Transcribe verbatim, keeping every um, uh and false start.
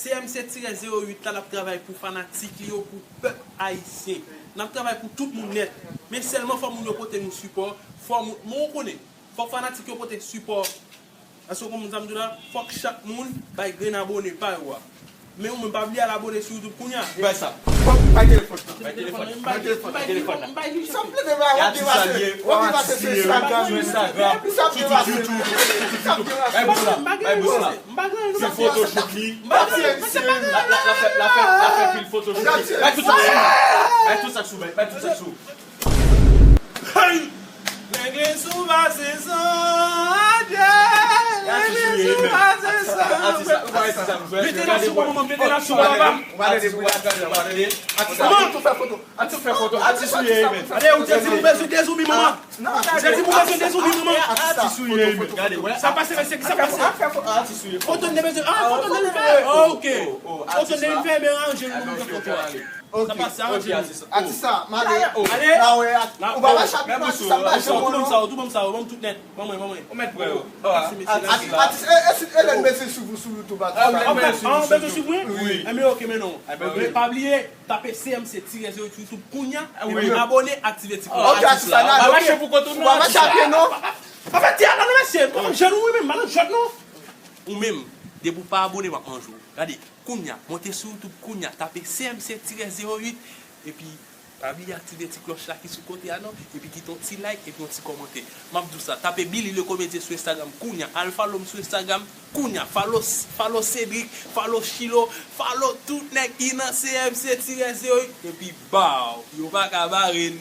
C M C tirè zewo uit la, n ap travay pou fanatik li yo, pou pèp ayisyen. N ap travay pou tout moun nèt. Men sèlman fò moun yo pote nou sipò. Fò moun, men ou konnen, fòk fanatik yo pote sipò. Èske w konprann sa m di w la? Fòk chak moun bay grenn abone pa yo a. Men ou menm pa bliye al abone sou YouTube kounye a. Bay sa. Bay telefòn. Bay telefòn. Bay telefòn. Bay telefòn. Sa m plede bay, w ap depase. W ap depase sou Instagram. Sou Instagram. Sou YouTube. Sou YouTube. Bay bous la. Bay bous la. M pa gen anyen. Se photoshoot li. M pa gen anyen. La, la, la fè, la fè, la fè pil photoshoot li. Bay tout sa sou. Bay tout sa sou. Bay, bay tout sa sou. Hey! Nèg li sou pase san. Adye! Nèg li sou pase san. Mete la sou mwen, mete la sou mwen, papa. Atis, ou pa gade, ou pa gade. Atis, ou tou fè foto. Atis, ou fè foto. Atis, ou ye, men. Gade, ou te di ou bezwen dezoubi, manman. Ou te di ou bezwen dezoubi, manman. Atis, ou ye, men. Gade, wè. Sa pase, mesye, ki sa pase? Foto n te bezwen. Ah, foto n te bezwen. Ah, ok. Foto n te bezwen fè, men ranje nou, nou fè foto a. Sa pase, sa ranje nou. Atis sa, m ale. Ale. Ou pa mache ak mwen, atis sa, m pa janm wè w, non. Tou ban m sa yo, tou ban m sa yo, ban m tout nèt. Ban mwen, ban mwen. Ou mèt pran yo. Atis, e, e si Elen mete sou, sou YouTube, atis sa. Ah, ou bezwen swiv mwen? Wi. Enben, ok, men non. Men pa bliye, tape C M C tirè zewo sou YouTube kounye a, epi abone, aktive ti klòch. Ok, atis sa, n ale, ok. Ou pa mache ak mwen, non. Anfèt, ti ala nan mesye, kòman jèn ou menm, malandjòt non. Ou menm, depi w pa abone, m ap manje w. Gade, kounye a, monte sou YouTube kounye a, tape C M C tirè zewo uit, epi pa bliye aktive ti klòch la ki sou kote a non, epi kite yon ti like, epi yon ti kòmantè. M ap di w sa, tape Billy le Comédien sou Instagram kounye a, al follow m sou Instagram kounye a, follow, follow Cédric, follow Chilo, follow tout nèg ki nan C M C tirè zewo uit, epi baw, yo pa ka bare n.